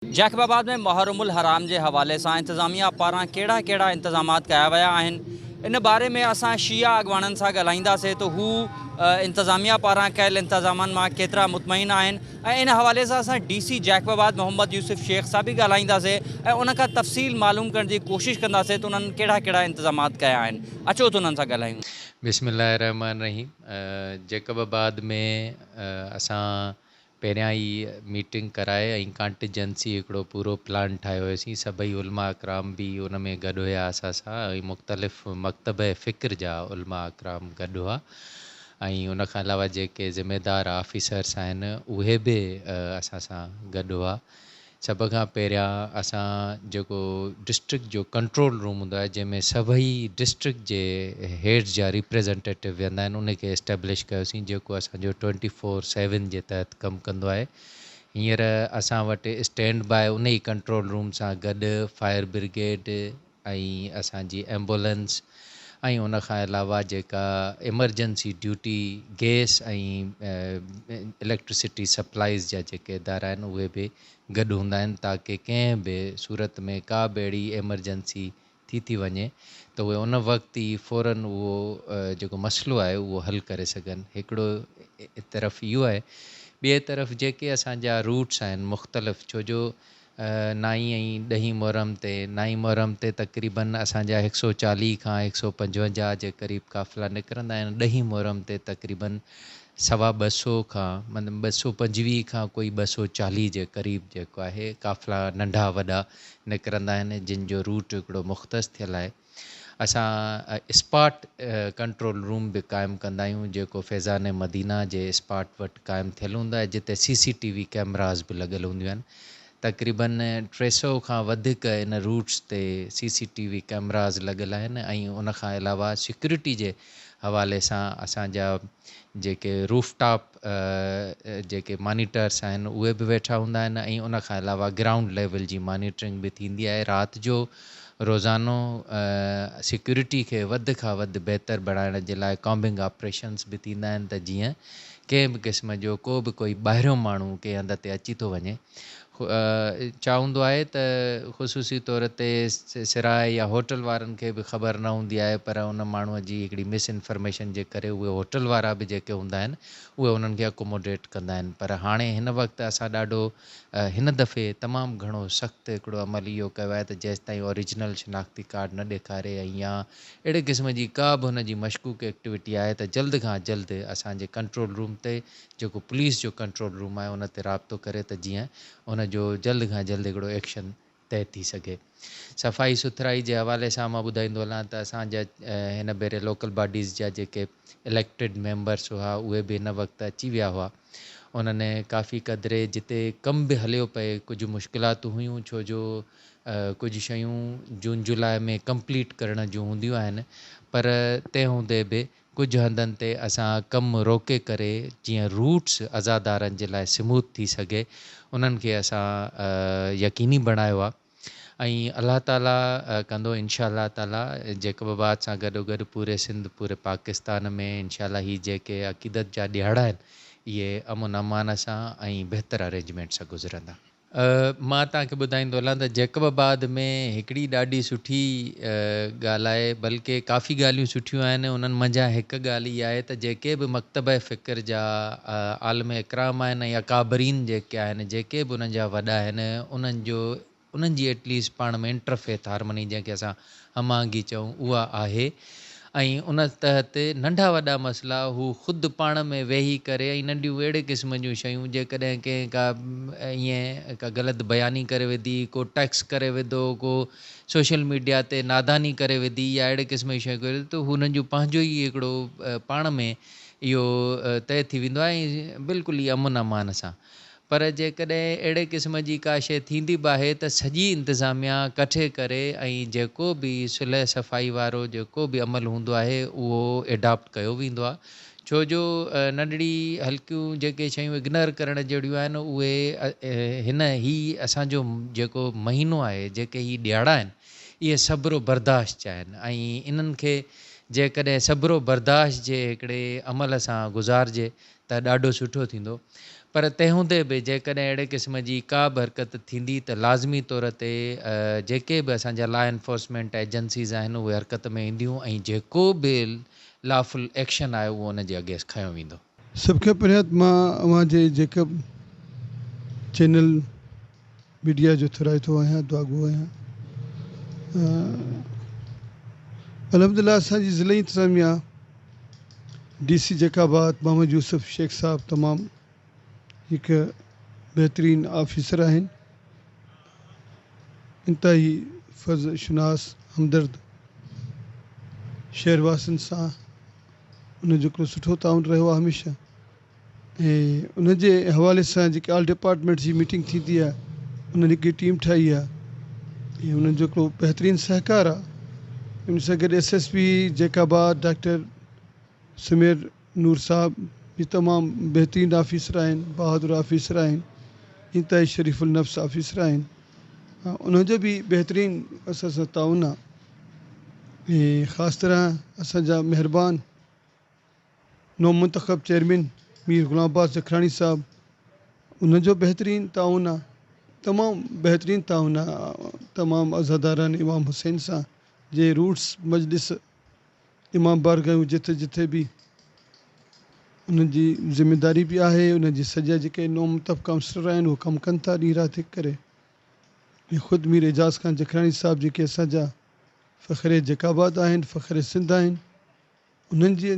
Jacob آباد ۾ محرم الحرام جي حوالي سان انتظاميا پاران ڪهڙا ڪهڙا انتظامات ڪيا ويا آهن ان باري ۾ اسان شيعا اڳواڻن سان ڳالهائينداسين ته هو انتظاميا پاران ڪيل انتظامن مان ڪيترا مطمئن آهن ۽ ان حوالي سان اسان ڊي سي جيڪب آباد محمد يوسف شيخ سان به ڳالهائينداسين ۽ ان کان تفصيل معلوم ڪرڻ جي ڪوشش ڪنداسين ته انهن ڪهڙا ڪهڙا انتظامات ڪيا آهن اچو ته انهن سان ڳالهايون. بسم الله الرحمٰن الرحيم جيڪب آباد ۾ اسان پهريان ئي ميٽنگ ڪرائي ۽ ڪانٽيجنسي هڪڙو پورو پلان ٺاهيو هيوسين سڀئي علماء ڪرام به ان ۾ گڏ هيا اسان سان ۽ مختلف مڪتبه فڪر جا علماء ڪرام گڏ هئا ۽ ان کان علاوه جيڪي ذميدار آفيسرس آهن اهي به اسان سان گڏ هئا سڀ کان پهريان اسان جيڪو ڊسٽرڪٽ جو ڪنٽرول روم هوندو آهي جنهن ۾ سڀئي ڊسٽرڪٽ جي هيڊز جا ريپريزنٽيٽو ويهندا آهن ان کي اسٽيبلش ڪيوسين جيڪو اسان جو ٽوئنٽي فور سيون جي تحت ڪم ڪندو آهي هينئر اسان وٽ اسٽينڊ باء ان ئي ڪنٽرول روم سان گڏ فائر برگيڊ ۽ اسان جي ايمبولنس ۽ ان کان علاوه جيڪا emergency duty gas ۽ electricity supplies جا جيڪي ادارا آهن اهي به گڏ هوندا آهن تاڪه ڪنهن به صورت ۾ ڪا به اهڙي ايمرجنسي ٿي ٿي وڃي ته اهي ان وقت ئي فورن اهو جيڪو مسئلو آهي اهو حل ڪري سگهن هڪڙو طرف اهو آهي ٻئي طرف جيڪي اسان جا روٽس آهن مختلف ڇو جو نائين ۽ ڏهين محرم تي، نائين محرم تي تقريباً اسان جا هڪ سؤ چاليهه کان هڪ سؤ پنجونجاهه جي قريب قافلا نڪرندا آهن، ڏهين محرم تي تقريباً سوا ٻه سؤ کان مطلب 225 کان ڪوئي 240 جي قريب جيڪو آهي قافلا ننڍا وڏا نڪرندا آهن جن جو روٽ هڪڙو مختص ٿيل آهي. اسان اسپاٽ ڪنٽرول روم به قائم ڪندا آهيون جيڪو فيضان مدينه جي اسپاٽ وٽ قائم ٿيل هوندو آهي جتي سي سي ٽي وي ڪئميراز به لڳل هونديون آهن تقريبن 300 کان وڌيڪ ان روٽس تي سي سي ٽي وي ڪئميراز لڳل آهن ۽ ان کان علاوه سيڪيورٽي جي حوالي سان اسان جا جيڪي روف ٽاپ جيڪي مانيٽرس آهن اهي به ويٺا هوندا آهن ۽ ان کان علاوه گرائونڊ ليول جي مانيٽرنگ به ٿيندي آهي رات جو روزانو سيڪيورٽي کي وڌ کان وڌ بهتر بڻائڻ جي لاء ڪامبنگ آپريشنس به ٿيندا آهن ته جيئن ڪنهن به قسم جو ڪو به ڪوئي ٻاهريون ماڻهو ڪنهن هنڌ تي اچي ٿو وڃي ڇا هوندو آهي ته خصوصي طور تي سراء يا هوٽل وارن کي به خبر نه هوندي آهي پر ان ماڻهوء جي هڪڙي مس انفارميشن جي ڪري اهي هوٽل وارا به جيڪي هوندا آهن اهي انهن کي اڪوموڊيٽ ڪندا آهن پر هاڻي هن وقت اسان ڏاڍو هن دفعي تمام گهڻو سخت هڪڙو عمل اهو ڪيو آهي ته جيستائين اوريجنل شناختي ڪارڊ نه ڏيکاري ۽ يا اهڙي قسم جي ڪا به هن جي مشڪوڪ ايڪٽيوٽي آهي ته جلد کان جلد اسان جي ڪنٽرول روم تي جيڪو پوليس جو ڪنٽرول روم آهي ان تي رابطو ڪري ته جيئن ان جو جلد کان جلد هڪڙو ايڪشن طئي ٿي سگهي. صفائي سٿرائي جي حوالي سان مان ٻڌائيندو هلان ته اسان جا هن ڀيري لوڪل باڊيز جا جيڪي اليڪٽيڊ ميمبرس هئا اهي به هن وقت اچي ويا هئا انهن ڪافي قدري جتي ڪم به هليو پئي ڪجهه مشڪلاتون هيون ڇو جو ڪجهه شيون جون جولاء ۾ ڪمپليٽ ڪرڻ جون هونديون آهن پر تنهن هوندي به ڪجهه هنڌن تي اسان ڪم روڪي ڪري جيئن روٽس عزادارن جي لاء سموٿ ٿي سگهي انهن کي اسان يقيني بڻايو آهي ۽ الله تعالي ڪندو انشاء الله تعالي جيڪب آباد سان گڏو گڏ پوري سنڌ پوري پاڪستان ۾ انشاء الله هي جيڪي عقيدت جا ڏهاڙا آهن اهي امن امان سان ۽ بهتر ارينجمينٽ سان گذرندا. مان توهان کي ٻڌائيندو هلان ته جيڪب آباد ۾ هڪڙي ڏاڍي سٺي ڳالهه آهي بلڪه ڪافي ڳالهيون سٺيون آهن انهن منجهان هڪ ڳالهه اها آهي ته جيڪي به مڪتبه فڪر جا عالم اڪرام آهن ۽ اڪابرين جيڪي آهن جيڪي به انهن جا وڏا آهن انهن جو انهن جي ايٽليسٽ پاڻ ۾ انٽر فيٿ هارمني جنهن کي اسان هم آهنگي چئون اها آهي ۽ ان تحت ننڍا وڏا مسئلا هو خود پاڻ ۾ ويهي ڪري ۽ ننڍيون اهڙي قسم جون شيون جيڪڏهن ڪنهن ڪا ائين ڪا غلط بياني ڪري وڌي ڪو ٽيڪس ڪري وڌو ڪو سوشل ميڊيا تي ناداني ڪري وڌي يا اهڙي قسم جون شيون ڪري وڌي ته هنن جو پنهنجو ئي هڪڙو پاڻ ۾ اهو طئي ٿي ويندو آهي ۽ بلڪل ئي امن امان سان پر جيڪڏهن اهڙي قسم جي ڪا شيء ٿيندي به آهي ته سڄي انتظاميا ڪٺي ڪري ۽ جيڪو به صلح صفائي وارو جيڪو به عمل هوندو آهي اهو ايڊاپٽ ڪيو ويندو آهي ڇو جو ننڍڙي هلڪيون جيڪي شيون اگنور ڪرڻ جهڙيون آهن اهي هن هي اسان جو جيڪو مهينو آهي جيڪي هي ڏهاڙا آهن اهي صبر و برداشت جا آهن ۽ انهن کي جيڪڏهن صبر و برداشت جي هڪڙي عمل سان گذارجي ته ڏاڍو سٺو ٿيندو. پر تنهن هوندي به جيڪڏهن اهڙي قسم جي ڪا به حرڪت ٿيندي ته لازمي طور تي جيڪي به اسان جا لا انفورسمينٽ ايجنسيز آهن اهي حرڪت ۾ اينديون ۽ جيڪو به لافل ايڪشن آهي اهو ان جي اگينسٽ کنيو ويندو. سڀ کان پهريان ته مان اوهان جي جيڪب چينل ميڊيا جو ٿورائتو آهيان دعاگو آهيان الحمدلله اسان جي ضلعي انتظاميا ڊي سي جيڪب آباد محمد يوسف شيخ صاحب تمام هڪ بهترين آفيسر آهن انتهائي فرض شناس همدرد شهر واسين سان ان جو هڪڙو سٺو تعاون رهيو آهي هميشه ۽ ان جي حوالي سان جيڪي آل ڊپارٽمينٽس جي ميٽنگ ٿيندي آهي انهن هڪڙي ٽيم ٺاهي آهي ۽ انهن جو هڪڙو بهترين سهڪار آهي ان سان گڏ S S P Jacobabad doctor Sameer Noor صاحب به تمام بهترين آفيسر آهن بهادر آفيسر آهن انتهائي شريف النفس آفيسر آهن انهن جو به بهترين اسان سان تعاون آهي ۽ خاص طرح اسان جا مهربان نو منتخب چيئرمين مير غلام عباس جکراڻي صاحب انهن جو بهترين تعاون آ تمام بهترين تعاون آ تمام عزاداران امام حسين سان جي روٽس مجلس امام بارگاهيون جٿي جٿي به انهن جي ذميداري به آهي انهن جي سڄا جيڪي نو منتخب ڪائونسلر آهن اهي ڪم ڪن ٿا ڏينهن رات هڪ ڪري ۽ خود مير اعجاز خان جکراڻي صاحب جيڪي اسان جا فخر جيڪب آباد آهن فخر سنڌ آهن انهن جي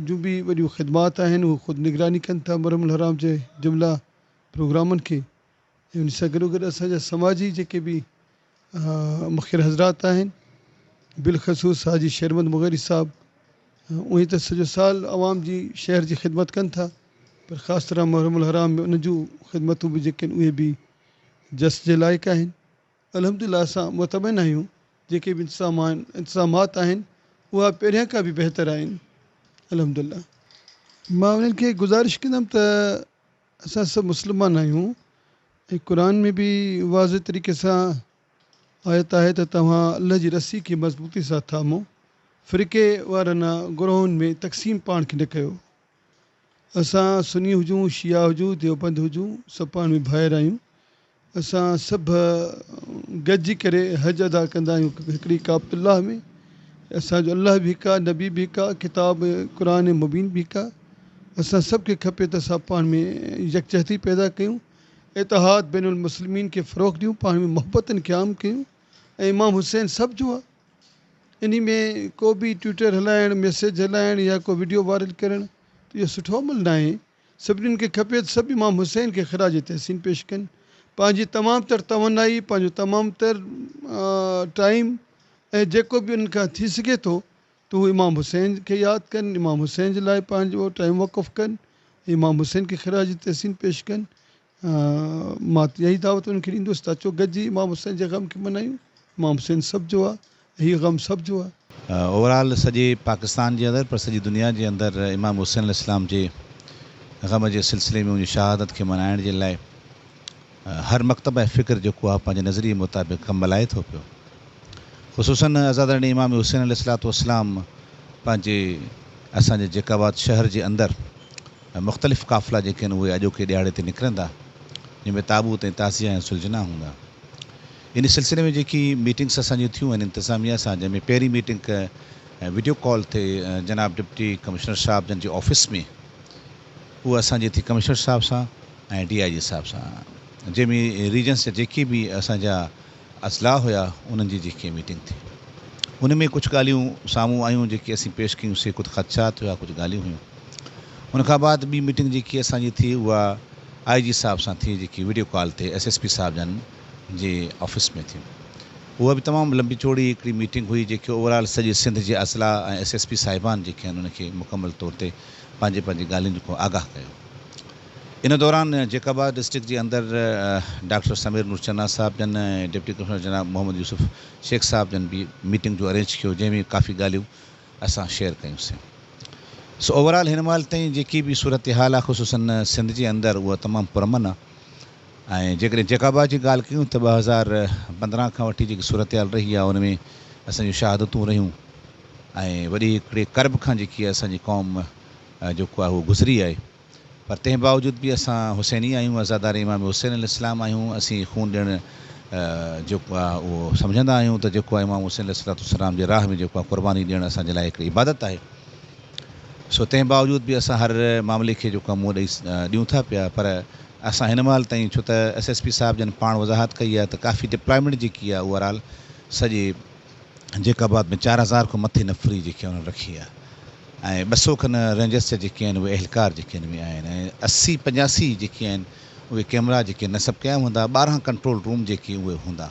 جون به وڏيون خدمات آهن، هو خود نگراني ڪن ٿا محرم الحرام جي جمله پروگرامن کي ۽ ان سان گڏوگڏ اسان جا سماجي جيڪي به مخير حضرات آهن بالخصوص حاجي شيرمحمد مغيري صاحب اهي ته سڄو سال عوام جي شهر جي خدمت ڪن ٿا پر خاص طرح محرم الحرام ۾ انهن جون خدمتون به جيڪي آهن اهي به جس جي لائق آهن. الحمدلله اسان مطمئن آهيون جيڪي به انتظامات آهن اها پهريان کان به بهتر آهن الحمدلله. مان انهن کي گذارش ڪندم ته اسان سڀ مسلمان آهيون ۽ قرآن ۾ به واضح طريقي سان آيت آهي ته توهان الله جي رسي کي مضبوطي سان ٿامو فرقي وارانه گروهن ۾ تقسيم پاڻ کي نه ڪيو اسان سني هجون، شيعا هجون، ديوبند هجون، سڀ پاڻ ۾ ڀائر آهيون. اسان سڀ گڏجي ڪري حج ادا ڪندا آهيون هڪڙي ڪعبة الله ۾. اسان جو الله به هڪ آهي، نبي به هڪ آهي، ڪتاب قرآن مبين به هڪ آهي. اسان سڀ کي کپي ته اسان پاڻ ۾ يڪجهتي پيدا ڪيون، اتحاد بين المسلمين کي فروغ ڏيون، پاڻ ۾ محبتن کي عام ڪيون ۽ امام حسين سڀ جو آهي. انهي ۾ ڪو به ٽوئٽر هلائڻ، ميسيج هلائڻ يا ڪو وڊيو وائرل ڪرڻ ته اهو سٺو عمل ناهي. سڀني کي کپي ته سڀ امام حسين کي خراج تحسين پيش ڪن. پنهنجي تمام تر توانائي، پنهنجو تمام تر ٽائيم ۽ جيڪو به انهن کان ٿي سگهي ٿو ته هو امام حسين کي ياد ڪن، امام حسين جي لاء پنهنجو ٽائيم وقف ڪن ۽ امام حسين کي خراج تحسين پيش ڪن. مان ته اها ئي دعوت انهن کي ڏيندس ته اچو گڏجي امام حسين جي غم کي منايون، امام حسين سڀ جو آ ۽ هي غم سڀ جو آ. اوور آل سڄي پاڪستان جي اندر پر سڄي دنيا جي اندر امام حسين عليه السلام جي غم جي سلسلي ۾ ان جي شهادت کي منائڻ جي لاء هر مڪتبه فڪر جيڪو آ پنهنجي نظريي مطابق ڪم هلائي ٿو پيو خصوصا عزاداران امام حسين عليه الصلوة والسلام پنهنجي اسان جي جيڪب آباد شهر جي اندر ۽ مختلف قافلا جيڪي آهن اهي اڄوڪي ڏهاڙي تي نڪرندا جنهن ۾ تابوت ۽ تعزيه ۽ سلجنا هوندا. ان سلسلي ۾ جيڪي ميٽنگس اسان جون ٿيون آهن انتظاميه سان جنهن ۾ پهرين ميٽنگ وڊيو ڪال تي جناب ڊپٽي ڪمشنر صاحب جن جي آفيس ۾ اها اسان جي ٿي ڪمشنر صاحب سان ۽ ڊي I جي صاحب سان جنهن ۾ ريجنس جا جيڪي به اسان جا اضلاع هيا انهن جي جيڪي ميٽنگ ٿي ان ۾ ڪجهه ڳالهيون سامهون آيون جيڪي اسين پيش ڪيون سي ڪجهه خدشات هيا ڪجهه ڳالهيون هيون ان کان بعد ٻي ميٽنگ جيڪي اسان جي ٿي اها آء جي صاحب سان ٿي جيڪي وڊيو ڪال تي ايس ايس پي صاحب جن جي آفيس ۾ ٿي اها به تمام لمبي چوڙي هڪڙي ميٽنگ هئي جيڪي اوور آل سڄي سنڌ جي اضلاع ۽ ايس ايس پي صاحبان جيڪي آهن ان کي مڪمل طور تي پنهنجي پنهنجي ڳالهين کان آگاهه ڪيو. ان دوران جيڪب آباد ڊسٽرڪٽ جي اندر ڊاڪٽر سمير نور چنا صاحب جن ۽ ڊپٽي ڪمشنر جناب محمد يوسف شيخ صاحب جن به ميٽنگ جو ارينج ڪيو جنهن ۾ ڪافي ڳالهيون اسان شيئر ڪيون سين. سو اوور آل هن مهل تائين جيڪي به صورتحال آهي خصوصا سنڌ جي اندر اها تمام پرامن آهي ۽ جيڪڏهن جيڪب آباد جي ڳالهه ڪيون ته 2015 کان وٺي جيڪي صورتحال رهي آهي ان ۾ اسان جون شهادتون رهيون ۽ وڏي هڪڙي ڪرب کان جيڪي اسان جي قوم جيڪو آهي اهو گذري آهي. پر تنهن باوجود به اسان حسيني آهيون، عزادار امام حسين عليه السلام آهيون، اسين خون ڏيڻ جيڪو آهي اهو سمجهندا آهيون ته جيڪو آهي امام حسين عليه الصلوة والسلام جي راهه ۾ جيڪو آهي قرباني ڏيڻ اسان جي لاء هڪڙي عبادت آهي. سو تنهن باوجود به اسان هر معاملي کي جيڪو آهي منهن ڏئي ڏيون ٿا پيا پر اسان هن مهل تائين ڇو ته ايس ايس پي صاحب جن پاڻ وضاحت ڪئي آهي ته ڪافي ڊپلائمينٽ جيڪي آهي اوور آل سڄي جيڪب آباد ۾ 4000 کان مٿي نفري جيڪي انهن رکي آهي ۽ 200 کن رينجرس جا جيڪي آهن اهي اهلڪار جيڪي آهن اهي آهن ۽ 80 85 جيڪي آهن اهي ڪيمرا جيڪي نصب ڪيا هوندا 12 ڪنٽرول روم جيڪي اهي هوندا.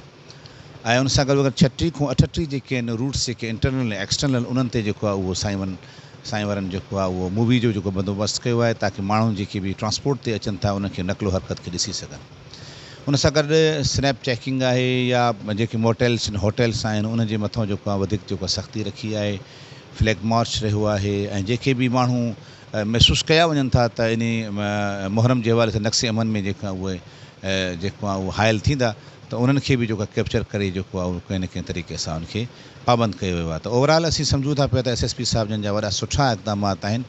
۽ ان سان گڏوگڏ 36 کان 38 جيڪي آهن روٽس جيڪي انٽرنل ۽ ايڪسٽرنل انهن تي جيڪو آهي اهو سائين سائين وارن جيڪو آهي اهو مووي جو جيڪو بندوبست ڪيو آهي تاڪه ماڻهو جيڪي به ٽرانسپورٽ تي اچن ٿا انهن کي نقل و حرڪت کي ڏسي سگهن ان سان گڏ سنيپ چيڪنگ آهي يا جيڪي موٽيلس ۽ هوٽلس آهن انهن جي مٿان جيڪو آهي وڌيڪ جيڪو آهي سختي رکي آهي فليگ مارچ رهيو آهي ۽ جيڪي به ماڻهو محسوس ڪيا وڃن ٿا ته انهي محرم جي حوالي سان نقص امن ۾ جيڪا اهي جيڪو آهي اهو حائل ٿيندا ته انهن کي به جيڪو آهي ڪيپچر ڪري جيڪو آهي اهو ڪنهن نه ڪنهن طريقي سان ان کي پابند ڪيو ويو آهي ته اوور آل اسين سمجهون ٿا پيا ته ايس ايس پي صاحب جن جا وڏا سٺا اقدامات آهن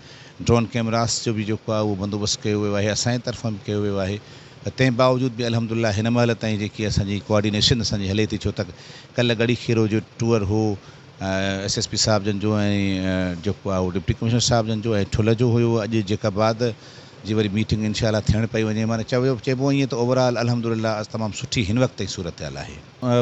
ڊرون ڪيمراس جو به جيڪو آهي اهو بندوبست ڪيو ويو آهي اسان جي طرفان به ڪيو ويو آهي ته تنهن باوجود به الحمد لله هن مهل تائين جيڪي اسان جي ڪوآرڊينيشن اسان جي هلي ٿي ڇو ته ڪلهه ڳڙهي خيرو جو ٽوئر هو ايس ايس پي صاحب جن جو ۽ جيڪو آهي اهو ڊپٽي ڪمشنر صاحب جن جو ۽ ٺلهه جو هيو اڄ جيڪب آباد جي وري ميٽنگ انشاء الله ٿيڻ پئي وڃي معنيٰ چيو چئبو ائين ته اوور آل الحمد لله اڄ تمام سٺي هن وقت تائين صورتحال آهي.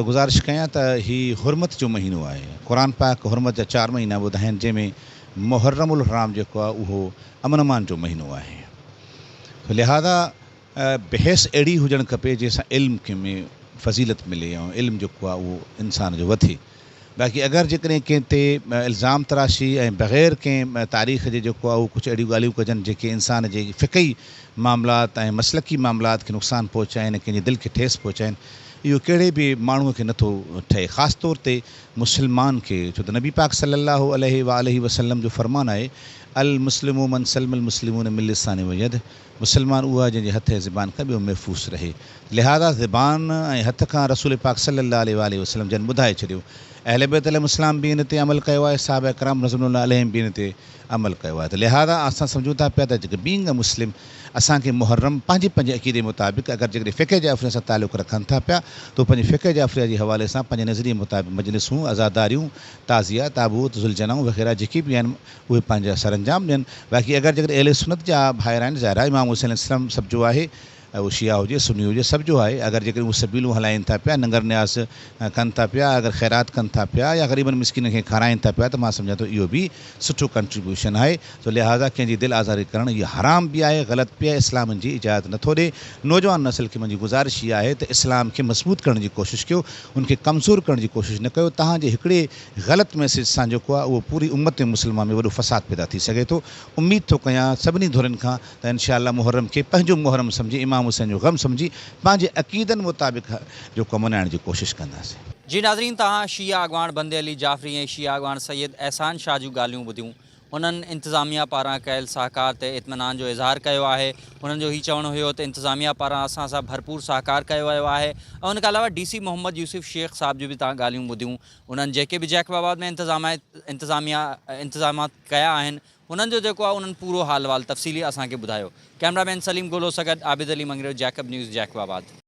گذارش ڪيان ته هي حرمت جو مهينو آهي قرآن پاڪ حرمت جا چار مهينا ٻڌايا آهن جنهن ۾ محرم الحرام جيڪو آهي اهو امن امان جو مهينو آهي لهذا بحث اهڙي هجڻ کپي جنهن سان علم کي ۾ فضيلت ملي ۽ علم جيڪو آهي اهو انسان جو وڌي باقي اگر جيڪڏهن ڪنهن تي الزام تراشي ۽ بغير ڪنهن تاريخ جي جيڪو آهي اهو ڪجهه اهڙيون ڳالهيون ڪجن جيڪي انسان جي فقهي معاملات ۽ مسلڪي معاملات کي نقصان پهچائين ۽ ڪنهن جي دل کي ٺيس پهچائين اهو ڪهڙي به ماڻهو کي نٿو ٺهي خاص طور تي مسلمان کي ڇو ته نبي پاڪ صلي الله عليه واٰله وسلم جو فرمان آهي المسلم من سلم المسلمون من لسانه ويده مسلمان اهو آهي جنهن جي هٿ ۽ زبان کان ٻيو محفوظ رهي. لهذا زبان ۽ هٿ کان رسول پاڪ صلي الله عليه واٰله وسلم جن ٻڌائي ڇڏيو. اهل بيت عليهم السلام به ان تي عمل ڪيو آهي، صحابه ڪرام رضوان الله عليهم به ان تي عمل ڪيو آهي ته لهذا اسان سمجهون ٿا پيا ته جيڪي بينگ ا مسلم اسان کي محرم پنهنجي پنهنجي عقيدي مطابق اگر جيڪڏهن فقه جعفريه سان تعلق رکن ٿا پيا ته هو پنهنجي فقه جعفريه جي حوالي سان پنهنجي نظريي مطابق مجلسون، عزاداريون، تعزيه، تابوت، ذوالجناحون وغيره جيڪي به آهن اهي پنهنجا سرانجام ڏين، باقي اگر جيڪڏهن اهل سنت جا ڀائر آهن ظاهر آهي امام حسين عليه السلام سڀ جو آهي اهو شيعه هجي سني هجي سڀ جو آهي اگر جيڪڏهن اهي سبيلون هلائين ٿا پيا ننگر نياز ڪن ٿا پيا اگر خيرات ڪن ٿا پيا يا غريبن مسڪينن کي کارائين ٿا پيا ته مان سمجهان ٿو اهو به سٺو ڪنٽريبيوشن آهي سو لهٰذا ڪنهن جي دل آزاري ڪرڻ اهو حرام به آهي غلط به آهي اسلام ان جي اجازت نٿو ڏي نوجوان نسل کي منهنجي گذارش اها آهي ته اسلام کي مضبوط ڪرڻ جي ڪوشش ڪيو ان کي ڪمزور ڪرڻ جي ڪوشش نه ڪيو توهان جي هڪڙي غلط ميسيج سان جيڪو آهي اهو پوري امت مسلمه ۾ وڏو فساد پيدا ٿي سگهي ٿو اميد ٿو ڪيان سڀني ڌرين کان ته انشاء الله محرم کي پنهنجو محرم سمجهي امام حسين جو غم سمجهي پنهنجي عقيدن مطابق جيڪو ملهائڻ جي ڪوشش ڪنداسين. جي ناظرين توهان شيعه اڳواڻ بندي علي جعفري ۽ شيعه اڳواڻ سيد احسان شاهه جون ڳالهيون ٻڌيون انهن انتظاميا پاران ڪيل سهڪار تي اطمينان جو اظهار ڪيو آهي انهن جو هي چوڻ هيو ته انتظاميا پاران اسان سان ڀرپور سهڪار ڪيو ويو آهي ۽ ان کان علاوه ڊي سي محمد يوسف شيخ صاحب جون به توهان ڳالهيون ٻڌيون انهن جيڪي به جيڪب آباد ۾ انتظاميا انتظامات ڪيا آهن انهن جو جيڪو آهي انهن پورو حال احوال تفصيلي اسان کي ٻڌايو ڪئميرا مين سليم گولو سان گڏ Abid Ali Mangrio Jacob news Jacob آباد.